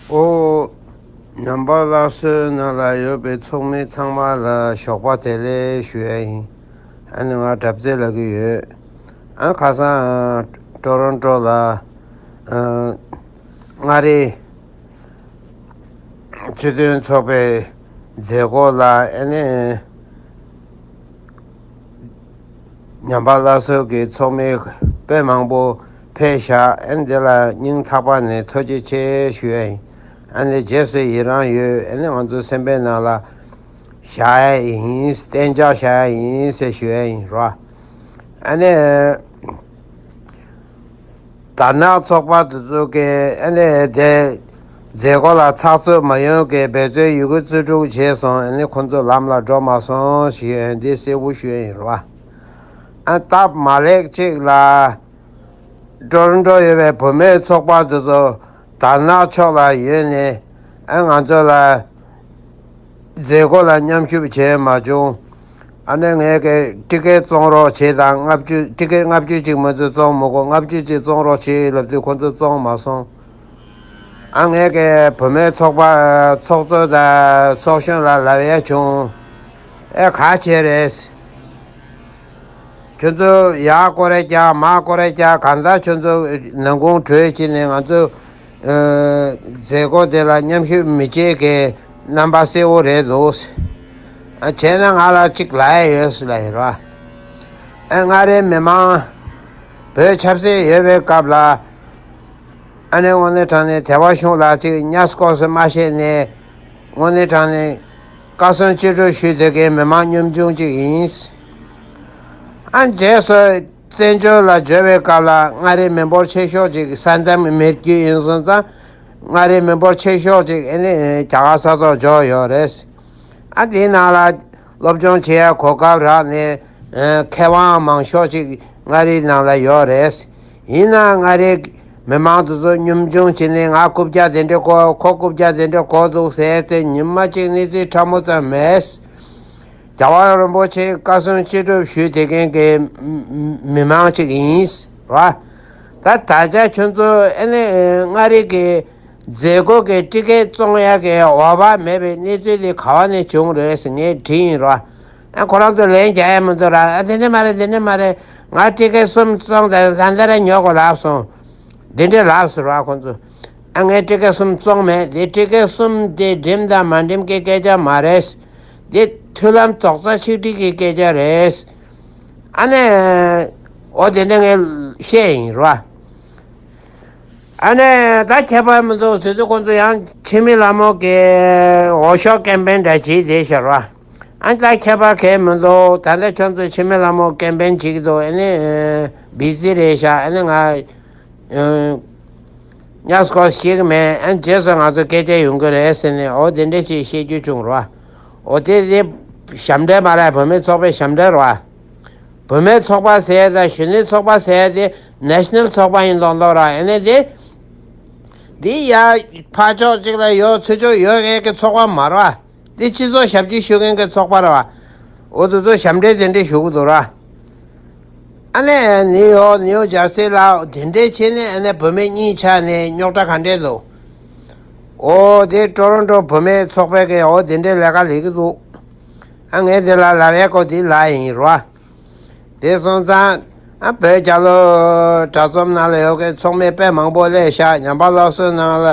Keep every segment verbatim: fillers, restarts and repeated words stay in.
ཨོ། ཉམས་པ་སླར་གསོའི་ནང་ལ་ཡོད་པའི་ཚོགས་མི་ཚང་མ་ལ་ཞོགས་པ་བདེ་ལེགས་ཞུ་ཡ་ཡིན། ཨ་ནི་ང་གྲབས་ཚེ་ལབ་ཀྱི་ཡོད། ཨ་ཁ་སང་ཊོ་རོན་ཊོ་ལ་ཨ་མངའ་རིས་སྤྱི་མཐུན་ཚོགས་པའི་མཛད་སྒོ་ལ་ཨ་ནི། ཉམས་པ་སླར་གསོ་གི་ཚོགས་མི་དཔེ་མང་པོ་ཕེབས་ཤག་ཨན་དེ་ལ་སྙིང་ཐག་པ་ནས་ཐུགས་རྗེ་ཆེ་ཞུ་ཡ་ཡིན། ཨ་ནི་རྗེས་སུ་ཡི་རང་ཡོད། ཨ་ནི་ང་ཚོ་སེམས་པའི་ནང་ལ་བཞག་ཡ་ཡིན། གཏན་འཇགས་བཞག་ཡ་ཡིན་ཟེར་ཞུ་ཡ་ཡིན་རོ། ཨ་ནི། དར་ནག་ཚོགས་པ་དེ་ཚོ་གིས་ཨ་ནི་དེ་མཛད་སྒོ་ལ་ཚགས་ཚུད་མ་ཡོང་གི་འབད་བརྩོན་ཡོད་རྒུ་རྩལ་སྤྲུགས་བྱས་སོང་། ཨ་ནི་ཁོང་ཚོ་ལམ་ལ་འགྲོ་མ་སོང་ཞེས་འདི་གསལ་པོ་ཞུ་ཡ་ཡིན་རོ། ཨ་སྟབས་མ་ལེགས་གཅིག་ལ་ཊོ་རོན་ཊོ་ཡོད་པའི་བུད་མེད་ཚོགས་པ་དེ་ཚོ་དར་ནག་ཕྱོགས་ལ་ཡོད་ནས་ཨ་ང་ཚོ་ལ། མཛད་སྒོ་ལ་མཉམ་ཞུགས་བྱས་མ་བྱུང་། ཨ་ནི་ངས་ཀྱི་ཊི་ཀེ་བཙོང་རོགས་བྱེད་དང་། ལྔ་བཅུ་ཊི་ཀེ་ལྔ་བཅུ་ཅིག་མ་གཏོགས་བཙོང་མི་དགོས། ལྔ་བཅུ་ཅིག་བཙོང་རོགས་བྱེད་ལབ་དུས་ཁོང་ཚོ་བཙོང་མ་སོང་། ཨ་ངས་ཀྱི་བུད་མེད་ཚོགས་པ་ཚོགས་གཙོ་དང་ཚོགས་གཞོན་ལ་ལབ་ཡ་བྱུང་། ཨེ་ག་བྱས་རེད། ཁྱོད་ཚོ་ཡར་སྐོར་ར་རྒྱག་མར་སྐོར་ར་རྒྱག་གང་ལྟར་ཁྱོད་ཚོ་ནང་ཁོངས་གྲོས་བྱས་ནས་ང་ཚོ་མཛད་སྒོ་དེ་ལ་མཉམ་ཞུགས་མི་བྱེད་མཁན་རྣམ་པ་གསལ་བོ་རེད་འདུག་ཨ་བྱས་ན་ང་ལ་གཅིག་ལབ་ཡ་ཡོད་ཟེར་ལབ་ཡིན་རོ། ཨ་མངའ་རིས་མི་མང་བོད་ཆབ་སྲིད་ཡོད་པའི་སྐབས་ལ་ཨ་ནི་དངོས་གནས་དྲང་གནས་དེ་བ་གཞུང་ལ་གཅིག་གཉའ་སྐོར་སེ་མ་བཤད་ནས་དངོས་གནས་དྲང་གནས་བཀའ་གསུང་ཅི་སྒྲུབ་ཞུས་བསྡད་མཁན་མི་མང་ཉམ་ཆུང་གཅིག་ཡིན། ཨ་རྗེས་སུ་བཙན་བྱོལ་ལ་འབྱོར་བའི་སྐབས་ལ་མངའ་རིས་མི་འབོར་ཆེ་ཤོས་ཅིག་ས་མཚམས་མེད་རྒྱུ་ཡིན་སོང་ཙང་། མངའ་རིས་མི་འབོར་ཆེ་ཤོས་ཅིག་ཨ་ནི་རྒྱ་གར་ས་ཐོག་འབྱོར་ཡོད་རེད། ཨ་དེའི་ནང་ལ་སློབ་སྦྱོང་བྱེད་ཡ་གོ་སྐབས་རག་ནས་མཁས་དབང་མང་ཤོས་ཅིག་མངའ་རིས་ནང་ལ་ཡོད་རེད། ཡིན་ནའང་མངའ་རིས་མི་མང་དེ་ཚོ་ཉམ་ཆུང་བྱས་ནས་ང་རྐུབ་བཀྱག་དེ་འདྲ་གོ་ཁོ་རྐུབ་བཀྱག་དེ་འདྲ་གོ་འདུག་ཟེར་ཏེ་ཉི་མ་གཅིག་གནས་ཚུལ་ཕྲ་མོ་ཙམ་མེད། རྒྱལ་བ་རིན་པོ་ཆེ་བཀའ་གསུང་ཅི་སྒྲུབ་ཞུས་བསྡད་མཁན་གྱི་མི་མང་ཅིག་ཡིན་ར། ད་ད་ཆ་ཁྱོད་ཚོ་ཨ་ནི་མངའ་རིས་ཀྱི་མཛད་སྒོ་གི་ཊི་ཀེ་བཙོང་ཡག་གི་འོས་བབ་མེད་པའི་གནས་ཚུལ་དེ་ག་བ་ནས་བྱུང་རེད་ཟེར་ངས་དྲིས་ཡིན་ར། ཨ་ཁོ་རང་ཚོ་ལན་རྒྱག་ཡ་མི་འདུག་ར། ཨ་དེ་འདྲ་མ་རེད། དེ་འདྲ་མ་རེད། ང་ཊི་ཀེ་གསུམ་བཙོང་དང་ད་ལྟ་ར་ཉོ་དགོས་ལབ་སོང་། འདི་འདྲས་ལབ་ཟེར་བ་ཁོང་ཚོ། ཨ་ངས་ཊི་ཀེ་གསུམ་བཙོང་མེད། འདི་ཊི་ཀེ་གསུམ་དེ་འགྲིམ་དང་མ་འགྲིམ་གྱི་སྐད་ཆ་མ་རེད། འདི་མཐུན་ལམ་རྡོག་རྩ་ཆིག་སྒྲིལ་གྱི་སྐད་ཆ་རེད། ཨ་ནི། འོ་དེ་འདྲ་ངས་བཤད་ཡིན་ར། ཨ་ནི་ད་ཁྱད་པར་མི་འདུག་དེ་ཚོ་ཁོང་ཚོ་ཡང་འཆི་མེད་ལྷ་མོ་གི་འོས་ཤོག་ཀེམ་པེན་འདྲ་བྱས་བསྡད་ཤག་ར། ཨ་ནི་ད་ཁྱད་པར་གང་ཡང་མི་འདུག་ད་ལྟ་ཁྱོད་ཚོ་འཆི་མེད་ལྷ་མོ་ཀེམ་པེན་བྱེད་ཀྱི་འདུག་ཨ་ནི་བི་ཟི་རེད་ཤག་ཨ་ནི་ང་། ཨ། གཉའ་སྐོར་ཞིག་མེད། ཨ་རྗེས་སུ་ང་ཚོ་སྐད་ཆ་ཡོང་གི་རེད་ཟེར་ནས་འོ་དེ་འདྲ་ཅིག་བཤད་རྒྱུ་བྱུང་རོ། འོ་དེ་དེ་ཞབས་འདྲེན་མ་རེད། བུད་མེད་ཚོགས་པའི་ཞབས་འདྲེན་རོ། བུད་མེད་ཚོགས་པ་ཟེར་ཡ་དང་གཞོན་ནུའི་ཚོགས་པ་ཟེར་ཡ་དེ་ནེ་ཤ་ནལ་ཚོགས་པ་ཡིན་མདོག་མདོག་རོ། ཨ་ནི་དེ་དེ་ཡ་ཕར་ཕྱོགས་གཅིག་ལ་ཡོད་ཚུར་ཕྱོགས་ཡོད་མཁན་གྱི་ཚོགས་པ་མ་རོ། འདི་སྤྱི་ཚོགས་ཞབས་ཕྱི་ཞུ་མཁན་གྱི་ཚོགས་པ་རེད་བ། འོ་དེ་ཚོ་ཞབས་འདྲེན་དེ་འདྲས་ཞུ་གི་འདུག་ར། ཨ་ནི་ནིའུ་ཡོག་ནིའུ་ཇར་སི་ལ་དེ་འདྲས་བྱས་ནས་ཨ་ནི་བུད་མེད་གཉིས་ཆགས་ནས་རྙོག་དྲ་ག་འདྲས་འདུག་འོ་དེ་ཊོ་རོན་ཊོ་བུད་མེད་ཚོགས་པའི་གི་འོ་དེ་འདྲས་ལས་ཀ་ལས་ཀྱི་འདུག་ཨ་ངས་དེ་ལ་ལབ་ཡ་ཀོ་དེ་ལ་ཡིན་ར། དེ་སོང་ཙང་ཨ་བོད་རྒྱལ་ལོ་དྲ་ཚོམས་ནང་ལ་ཡོད་མཁན་ཚོགས་མི་དཔེ་མང་པོ་སླེབས་ཤག་ཉམས་པ་སླར་གསོའི་ནང་ལ་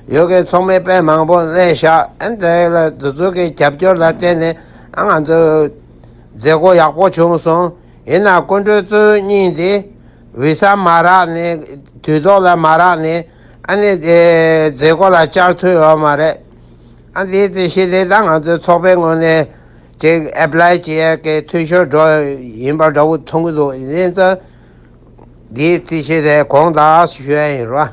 ཡོད་མཁན་ཚོགས་མི་དཔེ་མང་པོ་སླེབས་ཤག་ཨ་དེ་ལ་དེ་ཚོ་གི་རྒྱབ་སྐྱོར་ལ་བརྟེན་ནས་ཨ་ང་ཚོ་མཛད་སྒོ་ཡག་པོ་བྱུང་སོང་། ཡིན་ན་སྐུ་མགྲོན་གཙོ་བོ་གཉིས་དེ་བི་ས་མ་རག་ནས་དུས་ཐོག་ལ་མ་རག་ནས་ཨ་ནི་དེ་མཛད་སྒོ་ལ་བཅར་ཐུབ་ཡོད་མ་རེད། ཨ་དེའི་རྩིས་གཞི་དེ་ད་ང་ཚོའི་ཚོགས་པའི་ངོས་ནས། ཅིག་ཨེབ་ལའི་བྱེད་ཡས་ཀྱི་འཐུས་ཤོར་འགྲོ་ཡིན་པ་འདྲ་བོ་མཐོང་གི་འདུག་ཡིན་ཙང་། འདིའི་རྩིས་གཞི་དེ་དགོངས་དག་ཞུ་ཡ་ཡིན་རོ།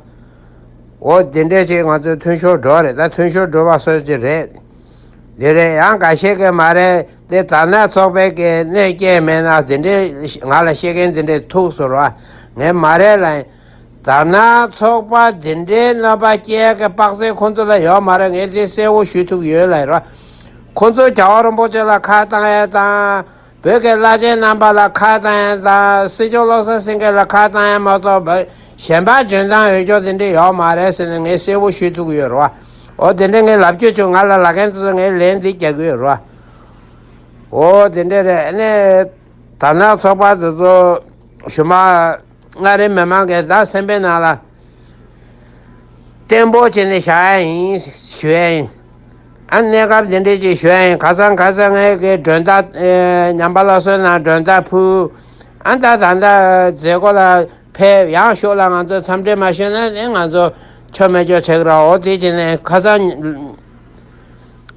འོ་འདི་འདྲས་ཅིག་ང་ཚོའི་མཐུན་ཤོར་འགྲོ་རེད། ད་མཐུན་ཤོར་འགྲོ་བ་སོགས་ཅིག་རེད། འདི་རེད། ཡང་འགའ་ཤས་ཀྱིས་མ་རེད་དེ་དར་ནག་ཚོགས་པའི་གི་གནོད་སྐྱེལ་མེད་ན་འདི་འདྲས་ང་ལ་བཤད་མཁན་འདི་འདྲས་ཐུག་ཟེར་རོ། ངས་མ་རེད་ལབ་ཡིན། དར་ནག་ཚོགས་པ་འདི་འདྲའི་གནོད་པ་སྐྱེལ་གི་དཔག་ཚད་ཁོང་ཚོ་ལ་ཡོད་མ་རེད། ངས་དེ་གསལ་བོ་ཞུ་ཐུབ་ཡོད་ལ་ཡིན་རོ། ཁོང་ཚོ་རྒྱལ་བ་རིན་པོ་ཆེ་ལ་ཁ་བཏང་ཡ་དང་། བོད་ཀྱི་བླ་ཆེན་རྣམ་པ་ལ་ཁ་བཏང་ཡ་དང་། སྲིད་སྐྱོང་བློ་བཟང་སེང་གེ་ལ་ཁ་བཏང་ཡ་མ་གཏོགས་བོད་ གཞན་པ་འཇོན་ཐང་འོས་སྦྱོར་དེ་འདྲ་ཡོད་མ་རེད་ཟེར་ནས་ངས་གསལ་པོ་ཞུ་ཐུབ་ཀྱི་ཡོད་རེད་བ། འོ་དེ་འདྲ་ངས་ལབ་རྒྱུ་བྱུང་། ང་ལ་ལབ་མཁན་ཚོ་ངས་ལན་འདི་རྒྱག་གི་ཡོད་རེད་བ། འོ་དེ་འདྲ་རེད། ཨ་ནི་དར་ནག་ཚོགས་པ་དེ་ཚོ་གཞུག་མ་མངའ་རིས་མི་མང་གིས་ད་སེམས་པའི་ནང་ལ་བརྟན་པོ་བྱས་ནས་བཞག་ཡ་ཡིན་ཞུ་ཡ་ཡིན། ཨ་གནས་སྐབས་འདི་འདྲས་ཅིག་ཞུ་ཡ་ཡིན། ཁ་སང་ཁ་སང་ངས་ཀྱི་མགྲོན་བརྡ། ཨེ་ཉམས་པ་སླར་གསོའི་ནང་མགྲོན་བརྡ་ཕུལ། ཨ་ད་ད་ལྟ་མཛད་སྒོ་ལ་ཕེབས། ཡང་ཤོག་ལ་ང་ཚོ་འཚམས་འདྲི་མ་ཞུས་ན་ནི་ང་ཚོ་ཆོ་མེད་ཆོ་བྱེད་ཀྱི་ར། འོ་དེ་བྱས་ནས་ཁ་སང་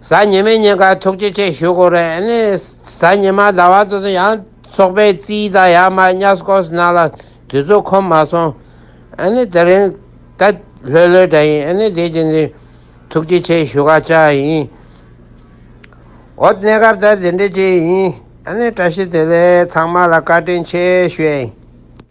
གཟའ་ཉི་མའི་ཉིན་ཀ་ཐུགས་རྗེ་ཆེ་ཞུ་དགོས་རེད། ཨ་ནི་གཟའ་ཉི་མ་ཟླ་བ་དེ་ཚོ་ཡང་ཚོགས་པའི་རྩིས་དང་ཡང་མ་གཉའ་སྐོར་ནང་ལ་དུས་ཚོད་ཁོམ་མ་སོང་། ཨ་ནི་དེ་རིང་ད་ལྷོད་ལྷོད་འདྲ་ཡིན། ཨ་ནི་དེ་བྱས་ནས་ཐུགས་རྗེ་ཆེ་ཞུ་ག་བཅར་ཡིན། འོ་གནས་སྐབས་ད་དེ་འདྲ་ཅིག་ཡིན། ཨ་ནི་བཀྲ་ཤིས་བདེ་ལེགས། ཚང་མ་ལ་བཀའ་དྲིན་ཆེ་ཞུ་ཡ་ཡིན།